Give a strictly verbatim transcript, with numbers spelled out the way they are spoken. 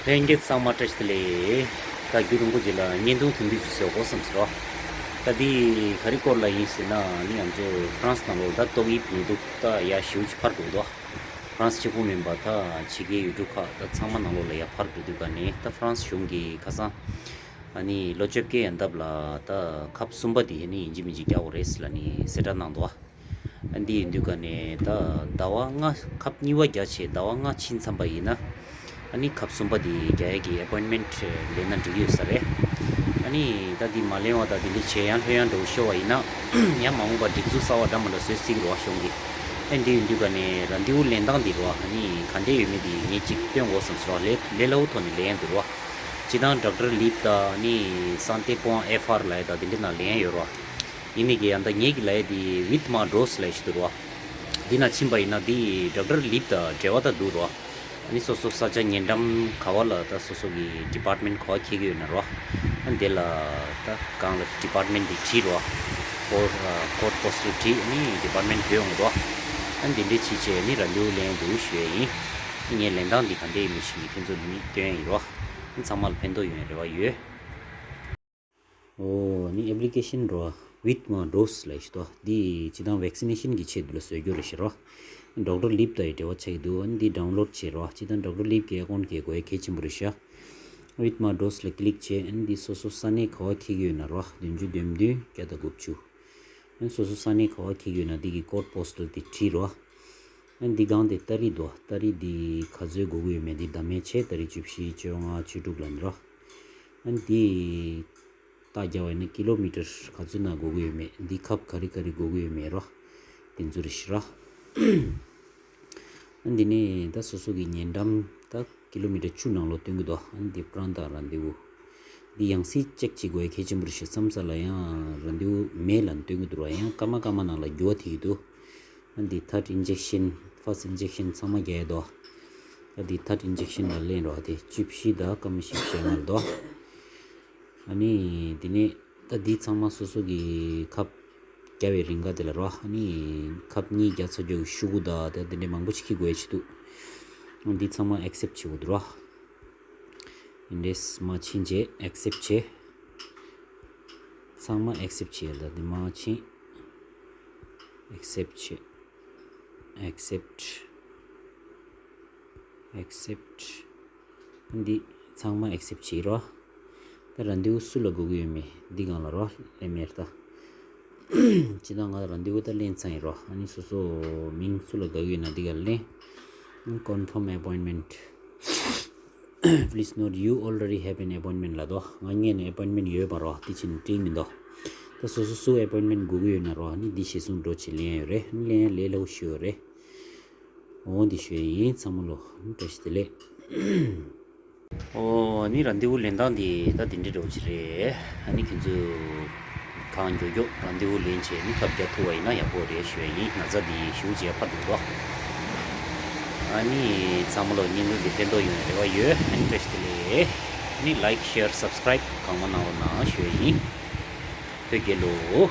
ལྷན་རྒྱས་ཚང་མ་བཀྲ་ཤིས་བདེ་ལེགས། ད་རྒྱུན་རིང་པོ་རྗེས་ལ་བརྙན་ཐུང་ཐུང་ཐུང་ཅིག་བཟོ་དགོས་བསམ་སོང་། ད་འདི་ག་རེ་སྐོར་ལ་ཡིན་ཟེར་ན་ནི་ང་ཚོ་ཧྥ་རན་སི་ནང་ལོགས་ད་ཏོག་དབྱིབས་ནད་དུག་ད་ཡར་ཞེ་པོ་ཅིག་འཕར་འགྲོ་འདུག་ཧྥ་རན་སི་གཅིག་པུ་མིན་པ་ད་ཕྱི་རྒྱལ་ཡུལ་གྲུ་ཁག་ད་ཚང་མ་ནང་ལོགས་ལ་ཡར་འཕར་འགྲོ་དུས་ག་ནས་ད་ཧྥ་རན་སི་གཞུང་གིས་ཁ་སང་ཨ་ནི་ལོ་བཅོ་བརྒྱད་ཡན་འདབས་ལ་ད་ཁབ་གསུམ་པ་དེ་ནི་ཡིན་གཅིག་མིན་གཅིག་རྒྱག་དགོས་རེད་ཟེར་ལབ་ནས་གསལ་བསྒྲགས་གནང་འདུག་ཨ་འདི་ཡིན་དུས་ག་ནས་ད་ཟླ་བ་ལྔ་ཁབ་གཉིས་པ་རྒྱག་བྱས་ཟླ་བ་ལྔ་ཕྱིན་ཚར་བ་ཡིན་ན་ཨ་ནི་ཁབ་གསུམ་པ་དེ་རྒྱག་ཡས་ཀྱི་ཨེ་པོའིན་མེན་ཊི་ལེན་ན་འགྲིག་ཡོད་ས་རེད། ཨ་ནི་ད་འདི་མ་ལེན་པ་དང་དེ་འདྲ་བྱས་ཡང་ལྷོད་ཡངས་འདྲ་བོ་ཤོར་བ་ཡིན་ན་ཡང་མ་འོངས་པ་སྒྲིག་འཛུགས་གསར་པ་འདྲ་མི་འདྲ་བཟོས་སྲིད་ཀྱི་རེད་བ་གཞུང་གིས། ཨ་འདི་ཡིན་དུས་ག་ནས་རན་དེ་བུ་ལེན་སྟངས་འདི་རེད་བ། ཨ་ནི་ག་འདྲས་ཡོད་མེད་དེ་ངས་ཅིག་སྟོན་དགོས་བསམ་སོང་། ལས་ལས་སླ་བོ་ཐོག་ནས་ལེན་ཡ་འདུག་རེད་བ། སྤྱིར་བཏང་ཌོག་ཊར་ལིབ་དང་ཨ་ནི་སན་ཏེ་པོན་ཨེཕ་ཨར་ལབ་ཡ་དང་དེ་འདྲས་ནང་ལེན་ཡ་ཡོད་རེད་བ། ཡིན་ནའི་གི་ཡང་ད་ངེད་ཀྱི་ལབ་ཡ་དེ་ཝིད་མ་ཌོ་སི་ལབ་ཡ་ཞིག་འདུག་རོ། འདི་ནང་ཕྱིན་པ་ཡིན་ན་དེ་ཌོག་ཊར་ལིབ་དང་འབྲེལ་བ་ད་འདུག་རོ། ཨ་ནི་སོ་སོ་ས་ཆ་ཉེ་འགྲམ་ག་བ་ལ་ད་སོ་སོ་གི་ཌི་པཊ་མེན་ཊི་ག་བ་འཁེལ་གི་ཡོད་ན་རོ། ཨ་ནི་དེ་ལ་ད་གང་ལ་ཌི་པཊ་མེན་ཊི་དེ་བྲིས་རོ། ཀོཌ་ཀོཌ་པོ་སི་ཊལ་བྲིས་ཨ་ནི་ཌི་པཊ་མེན་ཊི་བྲིས་ཡོང་རོ། ཨ་ནི་དེ་འདྲས་བྱས་བྱས་ནི་རན་དེ་བུ་ལེན་འདུག་ཞུ་ཡ་ཡིན། ཨ་ནི་ངས་ལེན་སྟངས་འདི་ག་འདྲས་ཡིན་མིན་ཞིག་ནི་ཁྱོད་ཚོ་ལ་ནི་སྟོན་ཡ་ཡིན་རོ། ཨ་ནི་ཚང་མ་ལ་ཕན་ཐོགས་ཡོང་ཡ་རེ་བ་ཡོད། འོ་ནི་ཨེབ་ལི་ཀེ་ཤན་རོ། ཝིད་མ་ཌོ་སི་ལབ་ཡ་ཞིག་འདུག་འདི་སྤྱིར་བཏང་ཝེག་སི་ནེ་ཤན་གྱི་ཆེད་དུ་ལ་བཟོ་རྒྱུ་རེད་ཤག་རོ། ཌོག་ཊར་ལིབ་དང་ཡི་འབྲེལ་བ་ཆགས་ཀྱི་འདུག་ཨ་ནི་འདི་ཌའུན་ལོཌ་བྱེད་རོ། སྤྱིར་བཏང་ཌོག་ཊར་ལིབ་ཀྱི་ཨེ་ཀོན་ཊི་གལ་དགོས་ཡ་གལ་ཆེན་པོ་རེད་ཤག་ཝིད་མ་ཌོ་སི་ལ་ཀི་ལིག་བྱས་ཨ་ནི་འདི་སོ་སོ་ས་གནས་ག་བ་འཁེལ་གྱི་ཡོད་ན་རོ། བདུན་ཅུ་དོན་བདུན་བརྒྱ་དང་དགུ་བཅུ། ཨ་ནི་སོ་སོ་ས་གནས་ག་བ་འཁེལ་གྱི་ཡོད་ན་འདི་གི་ཀོཌ་པོ་སི་ཊལ་དེ་བྲིས་རོ། ཨ་ནི་འདི་སྒང་དེ་ཏ་རིག་འདུག་ཏ་རིག་འདི་ག་ཚོད་དགོས་ཀྱི་ཡོད་མེད་འདི་བདམས་ཡས་བྱས། ཏ་རིག་བཅུ་བཞི་བཅོ་ལྔ་བཅུ་དྲུག་ལབ་ནི་རོ། ཨ་ནི་འདི་རྟགས་རྒྱག་པ་ཡིན་ན་ཀི་ལོ་མི་ཊར་ག་ཚོད་ནང་དགོས་ཀྱི་ཡོད་མེད། འདི་ཁབ་ག་རེ་ག་རེ་དགོས་ཀྱི་ཡོད་མེད་རོ། དེ་ཚོ་རེད་ཤག་རོ། ཨ་འདི་ནས་ད་སོ་སོ་གི་ཉེ་འགྲམ་ད་ཀི་ལོ་མི་ཊར་བཅུ་ནང་ལོགས་སྟོན་གྱི་འདུག་ཨ་འདི་པྲན་དང་རན་དེ་བུ། འདི་ཡང་སྲིད་ཅེག་བྱེད་དགོས་ཡ་གལ་ཆེན་པོ་རེད་ཤག་མཚམས་མཚམས་ལ་ཡང་རན་དེ་བུ་མེད་ལབ་སྟོན་གྱི་འདུག་ར། ཡང་སྐར་མ་སྐར་མ་ནང་ལ་འགྱུར་བ་ཐེབས་ཀྱི་འདུག་ཨ་འདི་ཐར་ཌི་ཨིན་ཇེག་ཤན་ཕར་སི་ཊི་ཨིན་ཇེག་ཤན་ཚང་མ་རྒྱག་ཡ་འདུག་ཨ་འདི་ཐར་ཌི་ཨིན་ཇེག་ཤན་ལ་ལེན་རོགས། ཨ་དེ་བཅུ་བཞི་དང་སྐར་མ་བཞི་བཅུ་ཞེ་ལྔ་ལ་འདུག་ཨ་ནི་དེ་ནས་ད་འདི་ཚང་མ་སོ་སོ་གི་ཁབ་རྒྱག་པའི་རིང་ག་དེ་ལ་རོ། ཨ་ནི་ཁབ་གཉིས་རྒྱག་ཚར་རྒྱུ་གི་ཤོག་གུ་དང་དེ་དེ་འདྲའི་མང་པོ་ཞིག་འཁྱེར་དགོས་ཡ་ཆེད་དུ་འདི་ཚང་མ་ཨེག་སེབ་བྱེད་དགོས་འདུག་རོ། འདི་འདྲས་མར་ཕྱིན་བྱས་ཨེག་སེབ་བྱས། ཚང་མ་ཨེག་སེབ་བྱས་ལ་འདི་མར་ཕྱིན། ཨེག་སེབ་བྱས། ཨེག་སེབ། ཨེག་སེབ། འདི་ཚང་མ་ཨེག་སེབ་བྱས་རོ། ད་རན་དེ་བུ་སུ་ལ་དགོས་ཀྱི་ཡོད་མེད་འདི་སྒང་ལ་རོ། ལེན་མེད་ད། སྤྱིར་བཏང་ང་རན་དེ་བུ་ད་ལེན་ཚར་ཡིན་རོ། ཨ་ནི་སོ་སོ་མིང་སུ་ལ་དགའ་གི་ཡོད་ན་འདི་ག་ལེན། Confirm appointment. Please note you already have an appointment ལབ་འདུག་ང་སྔོན་ནས་ཨེ་པོའིན་མེན་ཊི་ཡོད་པ་རོ། དེ་ཕྱིན་བྲིས་མི་འདུག་ད་སོ་སོ་སུ་ཨེ་པོའིན་མེན་ཊི་དགོས་ཀྱི་ཡོད་ན་རོ། ཨ་ནི་འདི་གཞིར་བཟུང་འགྲོ་བྱེད་ལེན་ཡ་ཡོད་རེད། ཨ་ནི་ལེན་ཡ་ལས་སླ་པོ་ཞིག་ཡོད་རེད། འོ་འདི་ཞུ་ཡ་ཡིན། ཚང་མ་ལོ་བཀྲ་ཤིས་བདེ་ལེགས། ཨོ་ནི་རན་དེ་བུ་ལེན་སྟངས་འདི་ད་འདི་འདྲ་འདྲ་བོ་ཅིག་རེད། ཨ་ནི་ཁྱེད་ཚོས་གང་མགྱོགས་མགྱོགས་རན་དེ་བུ་ལེན་བྱས་ནི་ཁབ་རྒྱག་ཐུབ་པ་ཡིན་ན་ཡག་པོ་རེད་ཞུ་ཡ་ཡིན། ན་ཚ་འདི་ཞེ་པོ་ཅིག་ཡར་འཕར་འགྲོ་གི་འདུག་ཨ་ནི་ཚང་མ་ལོ་བརྙན་ཐུང་འདི་ཕན་ཐོགས་ཡོང་བའི་རེ་བ་ཡོད། ཨ་ནི་བཀྲ་ཤིས་བདེ་ལེགས། ཨ་ནི་ལའིཀ་ཤེར་སབ་སི་ཀ་རའིབ་གང་མང་གནང་རོགས་གནང་ཞུ་ཡ་ཡིན། བོད་རྒྱལ་ལོ།